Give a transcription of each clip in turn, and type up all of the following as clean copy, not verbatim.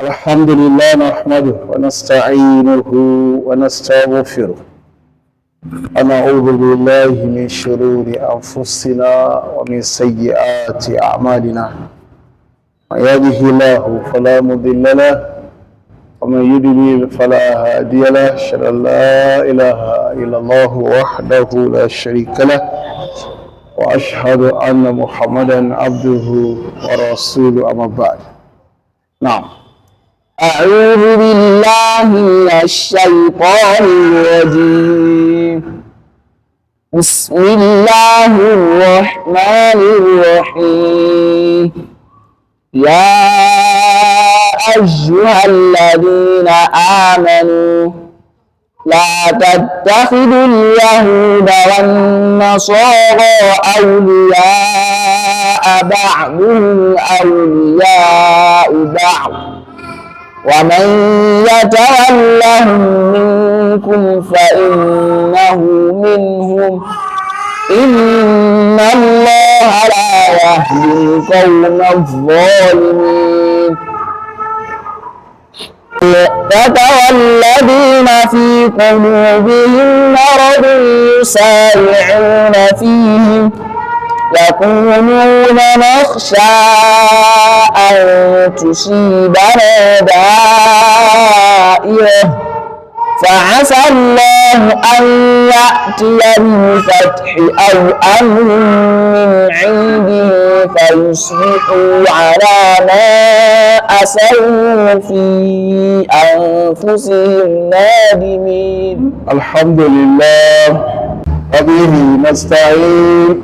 الحمد لله نحمده ونستعينه ونستغفره، ونعوذ بالله من شرور أنفسنا ومن سيئات أعمالنا. من يهده الله فلا مضل له، ومن يضلل فلا هادي له. أشهد أن لا إله إلا الله وحده لا شريك له، وأشهد أن محمدا عبده ورسوله. أما بعد، نعم. أعوذ بالله من الشيطان الرجيم. بسم الله الرحمن الرحيم. يا أيها الذين آمنوا لا تتخذوا اليهود والنصارى أولياء، بعضهم أولياء بعض، ومن يتولهم منكم فإنه منهم، إن الله لا يهدي القوم الظالمين. فترى الذين في قلوبهم مرض يسارعون فيهم يقولون نخشى أن تصيبنا دائرة، فعسى الله أن يأتي بالفتح أو أمر من عنده فيصبحوا على ما أسروا في أنفسهم نادمين. الحمد لله وبه نستعين،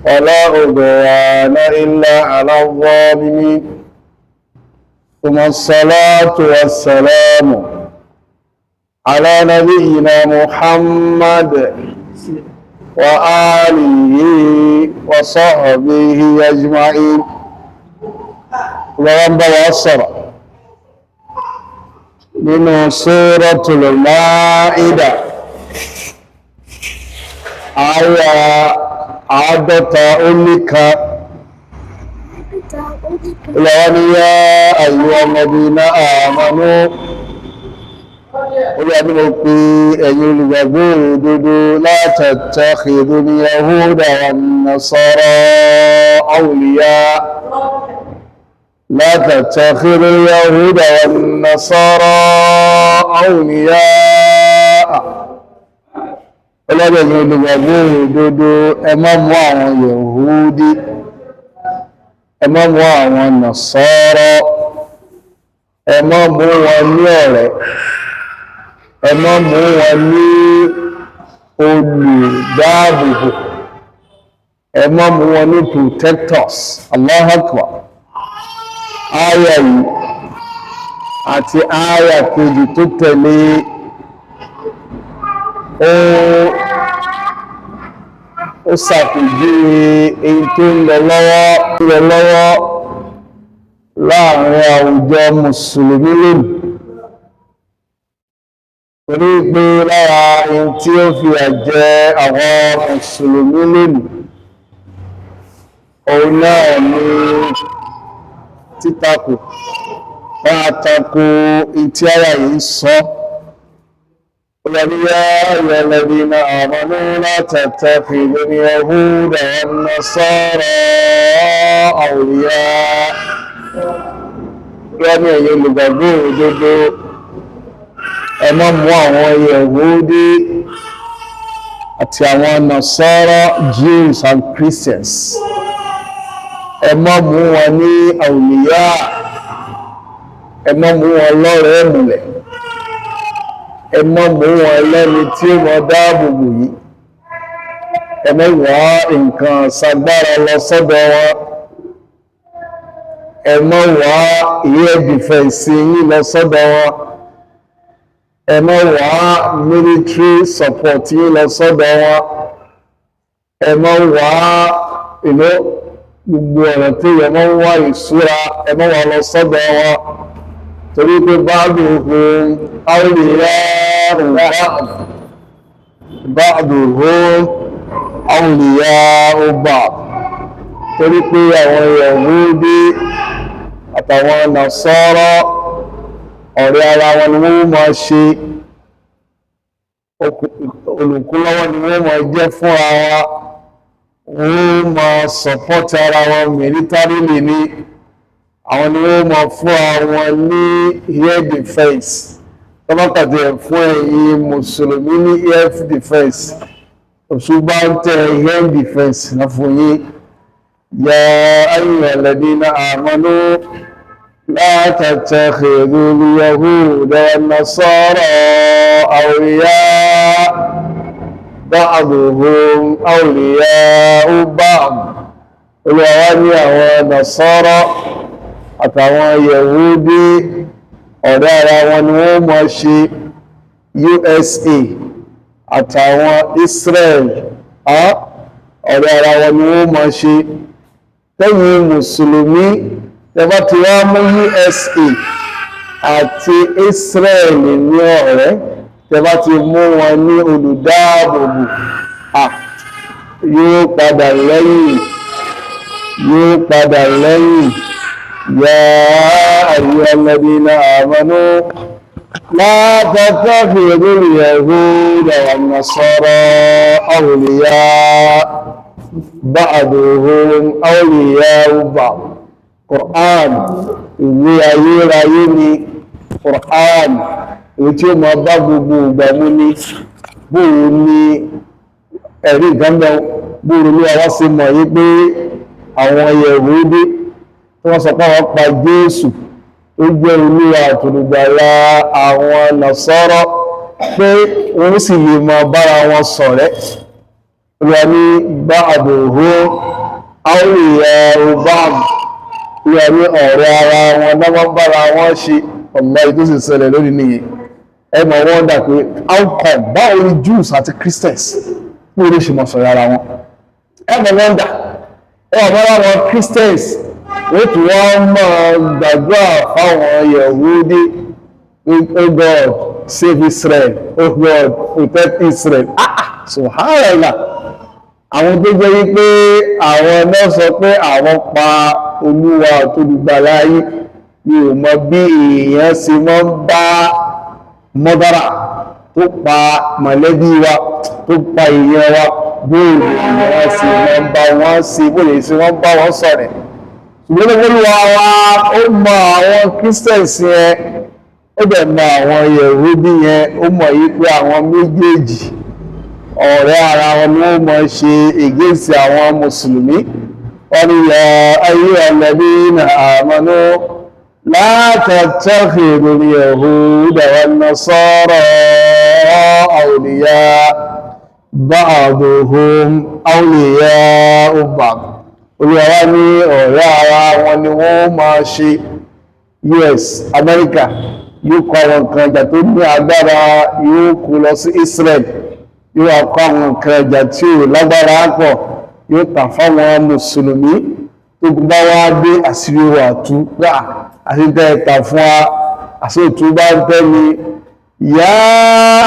ولا عدوان إلا على الظالمين، ثم الصلاة والسلام على نبينا محمد وآله وصحبه أجمعين. Wọ́n bá wa sọ̀rọ̀ nínú Suratul Maida, àyà 51. Olúwa ní يا أيها الذين آمنوا, Olúwa ní mo pe ẹ̀yin olùgbàgbọ́ òdodo, لا تتخذوا اليهود والنصارى أولياء, لا تتخذوا اليهود والنصارى أولياء. Ọlọ́dẹ̀ ní olùgbàgbọ́ òdodo, ẹ má mú àwọn Yahudi, ẹ má mú àwọn Nasara, ẹ má mú wọn ní ọ̀rẹ́, ẹ má mú wọn ní olùdáàbòbò, ẹ má mú wọn ní protectors. Allahu Akbar. Áyà yìí àti áyà kejì tó tẹ̀lé, ó ṣàpèjúwe èyí tó ń lọ lọ́wọ́ láàrin àwùjọ mùsùlùmí lónìí, torí pé lára ohun tí ó fi àjẹ àwọn mùsùlùmí lónìí, òun náà ni títakò wọ́n á tako ìtí ara yìí ń sọ. قل يا أيها الذين آمنوا لا تتخذوا اليهود والنصارى أولياء. Wọ́n ní ẹ̀yin olùgbàgbọ́ òdodo, ẹ má mú àwọn Yahudi àti àwọn Nasara, Jews and Christians, ẹ má mú wọn ní أولياء, ẹ má mú wọn lọ́rẹ̀ẹ́ múlẹ̀, ẹ má mú wọn lẹ́ni tí ó mọ dáàbòbò yìí, ẹ má wá nǹkan ṣagbára lọ sọ́dọ̀ wọn, ẹ má wá air defense yín lọ sọ́dọ̀ wọn, ẹ má wá military support yín lọ sọ́dọ̀ wọn, ẹ má wá ìlú gbogbo ọ̀rọ̀ tí ẹ má wá ìṣúra, ẹ má wá lọ sọ́dọ̀ wọn, torí pé بعضهم أولياء بعض, بعضهم أولياء بعض, torí pé àwọn Yahudi àtàwọn Nasara, ọ̀rẹ́ ara wọn ni wọ́n máa ṣe, olùkúnlọ́wọ́ ni wọ́n máa jẹ́ fúnra wọn, wọ́n máa support ara wọn militarily ni, àwọn ni wọ́n máa fúnra wọn ní air defense. Tọ́bákàtí ẹ̀ fún ẹ̀yin mùsùlùmí ní air defense, òṣùgbà ń tẹ air defense náà fún yín. يا أيها الذين آمنوا لا تتخذوا اليهود والنصارى أولياء بعضهم أولياء بعض. Olúwa wá ní àwọn Nasara àtàwọn Yahudi, ọ̀rẹ́ ara wọn ni wọ́n máa ṣe. USA àtàwọn Israel, ọ̀rẹ́ ara wọn ni wọ́n máa ṣe. Tẹ́yìn mùsùlùmí tẹ́bá ti wá mú USA àti Israel ní ọ̀rẹ́, tẹ́bá ti mú wọn ní olùdáàbòbò, yóò padà lẹ́yìn, yóò padà lẹ́yìn. يا أيها الذين آمنوا لا تتخذوا اليهود والنصارى أولياء بعضهم أولياء بعض. Quran, ìwé ayérayé ni Quran, èyí tí ó máa bá gbogbo ìgbà mú ní. Bóò ní ẹ̀rí ìgbàmọ́, bóò ní àwa ṣe mọ̀ yí pé àwọn Yẹhudi tí wọ́n sọ pé wọ́n pa Jésù tó jẹ́ olúwa àtòlùgbàlà àwọn Nasara, pé wọ́n sì lè máa bára wọn ṣọ̀rẹ́. Olúwa ní ba'duhum awliya'u ba'd. Olúwa ní ọ̀rẹ́ ara wọn náà wọ́n bára wọn ṣe. Ọ̀nà ètò sì ṣẹlẹ̀ lónìí nìyẹn. Ẹ mọ̀ wọ́n dà pé how come, báwo ni Jews àti Christians ní oríṣi mọ̀ sọ̀rọ̀ ara wọn? Ẹ mọ̀ wọ́n dà, ẹ wà bára wọn Christians, wọ́n tún wọ́n máa gbàdúrà fáwọn Yahudi, "Oh God, save Israel, oh God, protect Israel." Ah ah, subhanallah! Àwọn tó jẹ́ wípé àwọn náà sọ pé àwọn pa olúwa tó lùgbàlà ayé. Mi ò mọ bí èèyàn ṣe máa ń bá mọ́dára tó pa mọ̀lẹ́bí wa, tó pa èèyàn wa, bóòlù èèyàn ṣe máa ń bá wọn ṣe, bóòlù ṣe wọ́n bá wọn sọ̀rẹ̀. Ṣùgbọ́n olúwa wa, ó mọ àwọn Christians yẹn, ó dẹ̀ mọ àwọn Yẹhudi yẹn, ó mọ̀ yí pé àwọn méjèèjì, ọ̀rẹ́ ara wọn ni wọ́n mọ̀ ṣe against àwọn mùsùlùmí. Wọ́n ní يا أيها الذين آمنوا لا تتخذوا اليهود والنصارى أولياء بعضهم أولياء بعض. Olúwa wá ní ọ̀rẹ́ ara wọn ni wọ́n máa ṣe. US America yóò kó àwọn nǹkan ìjà tó ní agbára, yóò kó lọ sí Israel, yóò wá kó àwọn nǹkan ìjà tí ò lágbára pọ̀, yóò tà fáwọn mùsùlùmí. Tó bá wá dé, àṣírí wà tú gbà, àti tẹ́ ẹ tà fún wa, àṣírí òtún bá ń tẹ́ ni. يا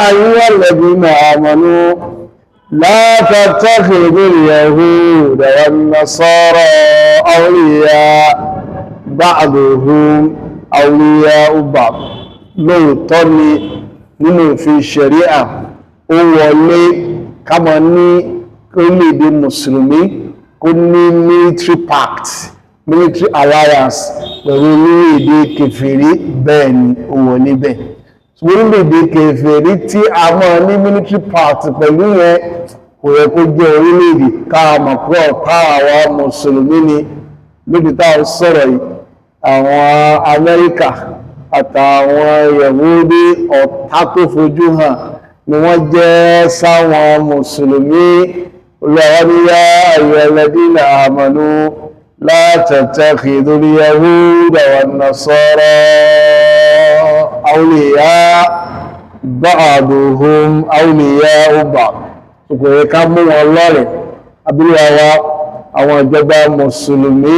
أيها الذين آمنوا لا تتخذوا اليهود والنصارى أولياء بعضهم أولياء بعض. Lóòótọ́ ni nínú òfin ṣẹ̀ríà, ó wọlé ká máa ní orílẹ̀-èdè mùsùlùmí kó ní military pact, military alliance pẹ̀lú orílẹ̀-èdè kèfèrí. Bẹ́ẹ̀ ni, ó wọlé bẹ́ẹ̀. Orílẹ̀-èdè kèfèrí tí a máa ní military pact pẹ̀lú yẹn, kò yẹ kó jẹ́ orílẹ̀-èdè ká mọ̀ pé ọ̀tá àwa mùsùlùmí ni. Níbi tá a sọ̀rọ̀ yìí, àwọn Amẹ́ríkà àtàwọn Yahudi, ọ̀tá tó fojú hàn ni wọ́n jẹ́ sáwọn mùsùlùmí. Olúwa ní يا أيها الذين آمنوا لا تتخذوا اليهود والنصارى أولياء بعضهم أولياء بعض. Kò yẹ ká mú wọn lọ́rẹ̀. Abúlé wa, àwọn ìjọba mùsùlùmí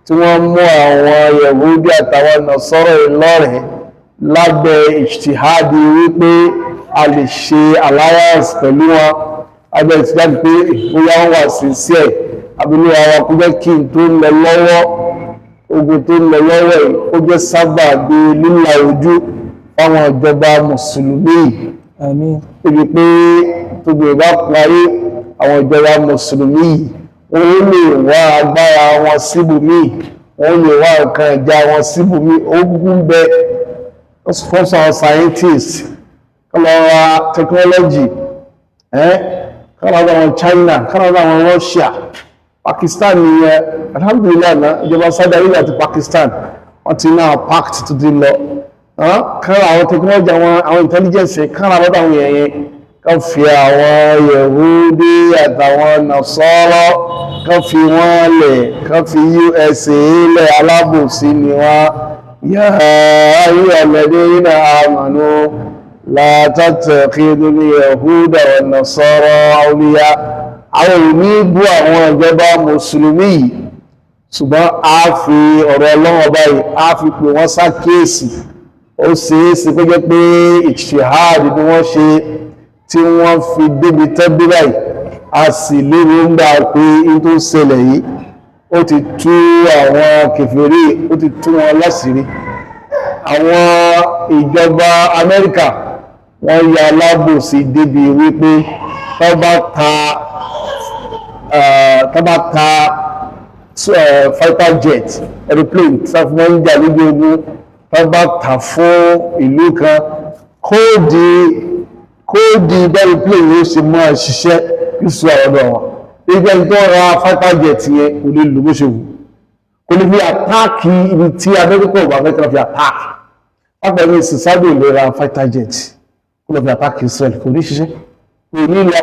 tí wọ́n mú àwọn Yahudi àtàwọn Nasara lọ́rẹ̀ lábẹ́ ijtihadi wípé a lè ṣe alliance pẹ̀lú wọn, abẹ́ ijtihadi pé bóyá wọ́n wà sincere, abúlé wa, kó jẹ́ kí n tó ń lọ lọ́wọ́. Ogun tó ń lọ lọ́wọ́ yìí, ó jẹ́ sábà bí lílà ojú fáwọn ìjọba mùsùlùmí yìí. Àmín. Débi pé tóbi bá parí, àwọn ìjọba mùsùlùmí yìí, wọ́n lè wá agbára wọn síbòmíì, wọ́n lè wá nǹkan ìjà wọn síbòmíì. Ogun ń bẹ sponsor àwọn scientists kọ́ lọ ra technology ẹ́, kọ́ lọ ra àwọn China, kọ́ lọ ra àwọn Russia, Pakistan nìyẹn. Alhamdulillahi náà, ìjọba Saudi Arabia àti Pakistan, wọ́n ti náà pact tó ti lọ kán ra àwọn technology, àwọn intelligence, kán ra lọ́dọ̀ àwọn èèyàn yẹn, kán fi àwọn Yehudi àtàwọn Nasara, kán fi wọ́n lẹ̀, kán fi USA lẹ̀. Alábòsí ni wọ́n. يا أيها الذين آمنوا لا تتخذوا اليهود والنصارى أولياء. Àwọn ò ní bú àwọn ìjọba mùsùlùmí yìí, ṣùgbọ́n a fi ọ̀rọ̀ Ọlọ́run báyìí, a fi pè wọ́n sákèèsì. Ó ṣeé ṣe kó jẹ́ pé ijtihad ni wọ́n ṣe tí wọ́n fi débi tẹ́ bí báyìí. A sì lérò ń gbà pé in tó ṣẹlẹ̀ yìí, ó ti tú àwọn kèfèrí, ó ti tú wọn láṣìírí. Àwọn ìjọba Amẹ́ríkà, wọ́n ya alábòsí débi wípé tó bá ta fighter jet, aeroplane tí wọ́n fi máa ń jà lójú ogun, tó bá tà fún ìlú kan, code aeroplane yóò ṣe máa ṣiṣẹ́ yóò àwọn ọ̀dọ̀ wọn. Ìgbà tó ra fighter jet yẹn kò lè lò bó ṣe wù, kò lè fi attack ibi tí Amẹ́ríkà ò bá fẹ́ kí wọ́n fi attack. Pápá ní ìsìn, Saudi lè ra fighter jet kó lọ fi attack Israel, kò ní ṣiṣẹ́, kò ní lọ.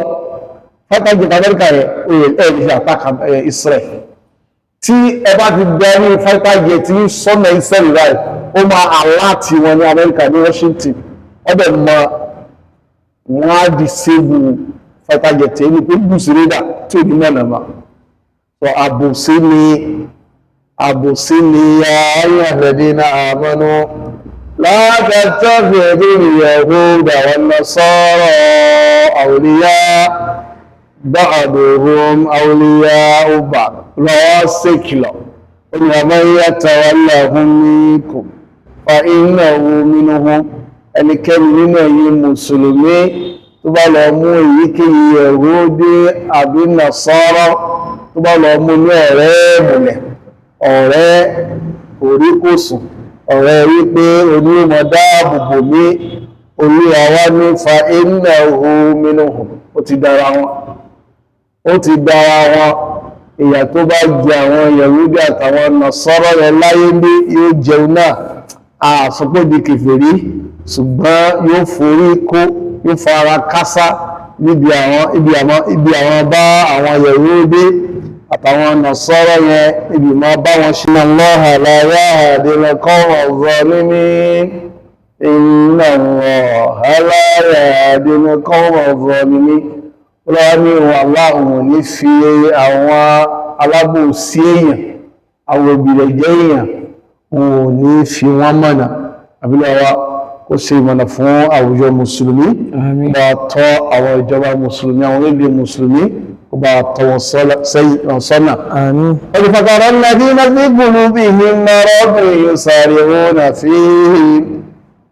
Fighter jet Amẹ́ríkà yẹn, ó yẹ ẹ lè fi attack Israel. Tí ẹ bá ti gbẹ ní fighter jet ní sọ́nà Israel báyìí, ó máa alert wọn ní Amẹ́ríkà, ní Washington. Wọ́n bẹ̀ mọ, wọ́n á disable fighter jet yẹn ní pé bùsùn radar tí ò ní mọ̀nà mọ́. So àbòsí ni, àbòsí ni. يا أيها الذين آمنوا لا تتخذوا اليهود والنصارى أولياء بعضهم أولياء بعض. Lọ́wọ́ ṣèkìlọ̀, ومن يتولهم منكم فإنه منهم. Ẹnikẹ́ni nínú ẹ̀yin mùsùlùmí tó bá lọ mú èyíkéyìí Yẹhudi àbí Nasara, tó bá lọ mú ní ọ̀rẹ́ ìmùlẹ̀, ọ̀rẹ́ kòríkòsùn, ọ̀rẹ́ wípé onímọ̀ dáàbòbò ní, Olúwa wá ní فإنه منهم, ó ti dára wọn, ó ti dára wọn. Ìyà tó bá jẹ àwọn Yẹhudi àtàwọn Nasara yẹn láyé bí, yóò jẹun náà. Àsọpọ̀ di kèfèrí, ṣùgbọ́n yóò forí kó, yóò fara kásá níbi àwọn ibi àwọn bá àwọn Yẹhudi àtàwọn Nasara yẹn, ibi máa bá wọn ṣe. إن الله لا يهدي القوم الظالمين. إن الله لا يهدي القوم الظالمين. Ọlọ́wọ́ ní ìwọ̀n aláhùn ní fi àwọn alábòsí èèyàn, àwọn òbìlẹ̀jẹ́ èèyàn, òun ò ní fi wọ́n mọ̀nà. Àbílẹ̀ wa kó ṣe ìmọ̀nà fún àwùjọ mùsùlùmí. Àmín. Bá tọ́ àwọn ìjọba mùsùlùmí, àwọn orílẹ̀ mùsùlùmí, kó bá tọ́ wọn sọ́nà. Àmín. فترى الذين في قلوبهم مرض يسارعون فيهم.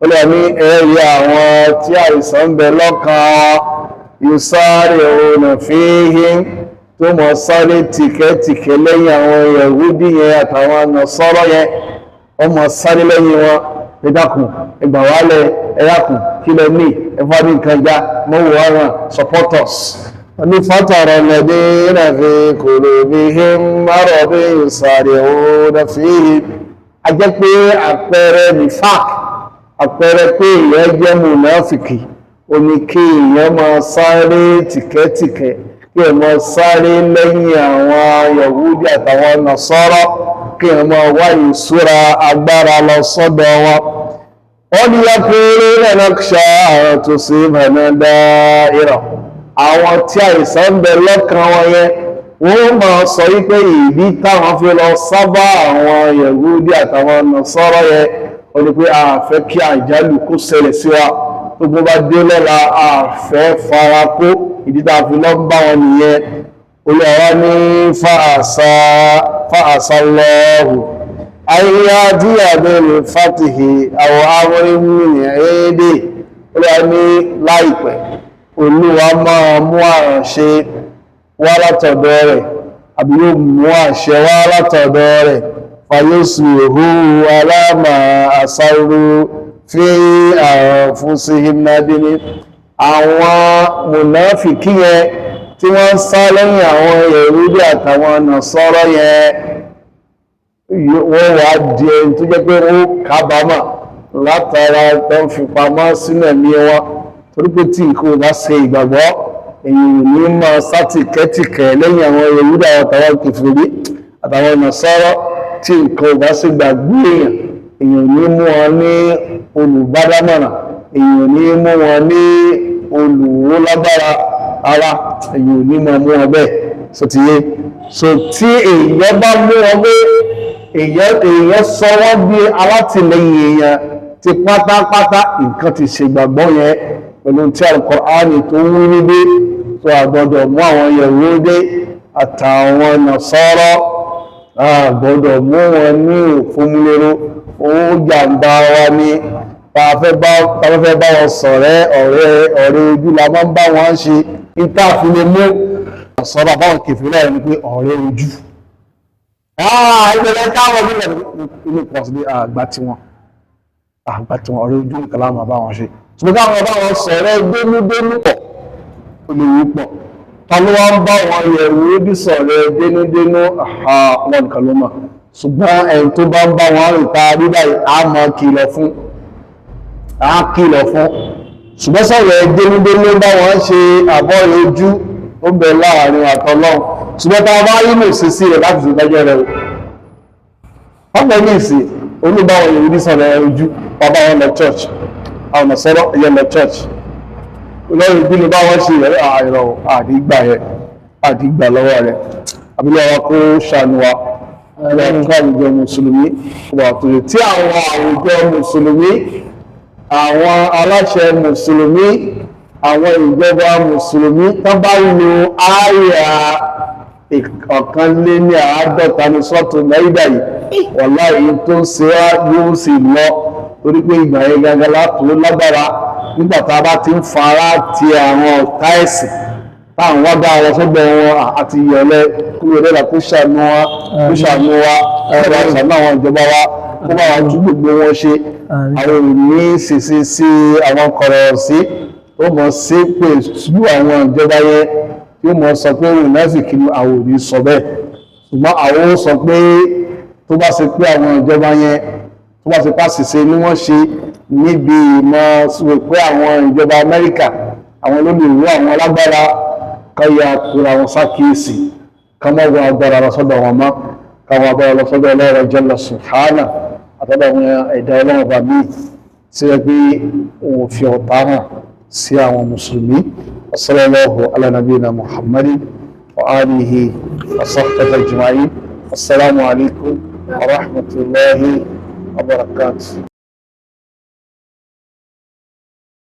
Ó lè ní ẹ̀rí àwọn tí àìsàn ń bẹ lọ́kàn, يسارعون فيهم, tó mọ̀ sáré tìkẹ́tìkẹ́ lẹ́yìn àwọn Yẹ̀húdí yẹn àtàwọn Nasara yẹn. Wọ́n mọ̀ sáré lẹ́yìn wọn. Ẹ dákun, ẹ gbà wálẹ̀, ẹ dákun, kí lẹ ní ẹ fún ní nǹkan já mọ́wọ́ àwọn supporters ní. فترى الذين في قلوبهم مرض يسارعون فيهم. A jẹ́ pé àpẹẹrẹ نفاق, àpẹẹrẹ pé èèyàn jẹ́ mùnáfìkì, omi kí èèyàn máa sáré tìkẹ́tìkẹ́, kí èèyàn máa sáré lẹ́yìn àwọn Yahudi àtàwọn Nasara, kí èèyàn máa wá ìṣúra agbára lọ sọ́dọ̀ wọn. Wọ́n ní يقولون نخشى أن تصيبنا دائرة. Àwọn tí àìsàn ń bẹ lọ́kàn wọn yẹn, wọ́n máa sọ wípé ìdí táwọn fi lọ sábà àwọn Yahudi àtàwọn Nasara yẹn, ó ní pé a fẹ́ kí àjálù kó ṣẹlẹ̀ sí wa. Gbogbo bá dé lọ́la, a fẹ́ fara kó. Ìdí tá a fi lọ ń bá wọn nìyẹn. Olúwa ní فعسى الله Ayé bil fatihi aw amrin min indi. Olúwa ní láìpẹ́, Olúwa máa mú àránṣe wá látọ̀dọ̀ rẹ̀, àbí yóò mú àṣẹ wá látọ̀dọ̀ rẹ̀. Fayusbihu ala ma asarru fi anfusihim nadimin. Àwọn mùnáfìkí yẹn tí wọ́n ń sá lẹ́yìn àwọn Yẹhudi àtàwọn Nasara yẹn, wọ́n wá di ẹni tó jẹ́ pé ó kábàámà látara tó ń fi pamọ́ sínú ẹ̀mí wọn, torí pé tí nǹkan ò bá ṣe ìgbàgbọ́, èyí ò ní máa sá tìkẹ́tìkẹ́ lẹ́yìn àwọn Yẹhudi àtàwọn kèfèrí àtàwọn Nasara. Tí nǹkan ò bá ṣe gbàgbé èèyàn, èèyàn ò ní mú wọn ní olùbádámọ̀ràn, èèyàn ò ní mú wọn ní olùwólágbára ara, èèyàn ò ní máa mú wọn bẹ́ẹ̀. So ti yé, so tí èèyàn bá mú wọn pé èèyàn sọ wọ́n bí alátìlẹyìn èèyàn ti pátápátá, nǹkan ti ṣègbàgbọ́ yẹn pẹ̀lú tí Al-Qur'ani tó ń wí níbí. Tó àgbọ́dọ̀ mú àwọn Yẹhudi àtàwọn Nasara, àgbọ́dọ̀ mú wọn ní òfúnmúlérò owó jàǹbá wa ní tàfẹ́ bá wọn sọ̀rẹ́, ọ̀rẹ́ ọ̀rẹ́ ojú la máa ń bá wọn ṣe. Ìta fi lè mú Nasara báwọn kèfèrí láyé ni pé ọ̀rẹ́ ojú ìbẹ̀rẹ̀ káwọn bí inú pọ̀ sí àgbà tiwọn, àgbà tiwọn ọ̀rẹ́ ojú nìkan láwọn bá wọn ṣe. Ṣùgbọ́n káwọn bá wọn sọ̀rẹ́ dénúdénú pọ̀, olówó pọ̀, ta ló wá ń bá wọn yẹ̀wò bí sọ̀rẹ́ dénúdénú? Wọn nìkan ló mọ̀. Ṣùgbọ́n ẹni tó bá ń bá wọn rìn ta rí báyìí, á mọ kìlọ̀ fún, á kìlọ̀ fún. Ṣùgbọ́n sọ̀rẹ́ dénúdénú bá wọn ṣe àbọ̀ ojú ó bẹ láàrin àtọlọ́run. Ṣùgbọ́n tá a bá rí lò sí rẹ̀ láti ṣe ìdájọ́ rẹ̀ o, wọ́n pẹ̀ ní ìsìn olúbáwọn Yẹhudi sọ̀rọ̀ ojú, bàbá wọn lọ church, àwọn ọ̀sọ́rọ̀ ẹ̀yẹ lọ church, lọ́rùn ìbí ló bá wọn ṣe ìrẹ́ àìrọ̀ àdìgbà yẹn, àdìgbà lọ́wọ́ rẹ̀. Àbílẹ̀ wa kó ṣàánú wa, kó àwùjọ mùsùlùmí wà tó yẹ tí àwọn àwùjọ mùsùlùmí, àwọn aláṣẹ mùsùlùmí, àwọn ìjọba mùsùlùmí tán bá lo àyà 51 ní sọ́ọ̀tù Máídà yìí, wàláhì tó ń ṣe wá yóò sì lọ, torí pé ìgbà yẹn gangan látò lágbára. Nígbà tá a bá ti ń fara ti àwọn ọ̀tá ẹ̀sìn táwọn wá bá wọn sọ́gbọ̀n wọn àti ìyọ̀lẹ́ kúrò lẹ́la, kó ṣàánú wa, kó ṣàánú wa, kó bá ṣàánú àwọn ìjọba wa, kó bá wa tún gbogbo wọn ṣe. Àwọn ò ní ṣèṣe sí àwọn kọ̀rọ̀ sí ó mọ̀ sí pé sú àwọn ìjọba yẹn tí ó mọ̀ sọ pé mùnáfíkì ni, àwọn ò ní sọ bẹ́ẹ̀. Ṣùgbọ́n àwọn ó sọ pé tó bá ṣe pé àwọn ìjọba yẹn, tó bá ṣe pàṣìṣe ni wọ́n ṣe níbi ìmọ̀ sọ pé àwọn ìjọba Amẹ́ríkà àwọn ló lè wú àwọn alágbára káyà kóra wọn sákìyèsí, ká má wọ agbára lọ sọ́dọ̀ wọn mọ́, káwọn agbára lọ sọ́dọ̀ Ọlọ́run jalla subhana àtọ́dọ̀ àwọn ẹ̀dá Ọlọ́run bá míì tí wọ́n pé òun fi ọ̀tá hàn sí àwọn mùsùlùmí. Sallallahu ala nabiyina Muhammadin wa alihi wa sahbihi ajma'in. Assalamu alaikum wa rahmatullahi wa barakatuh.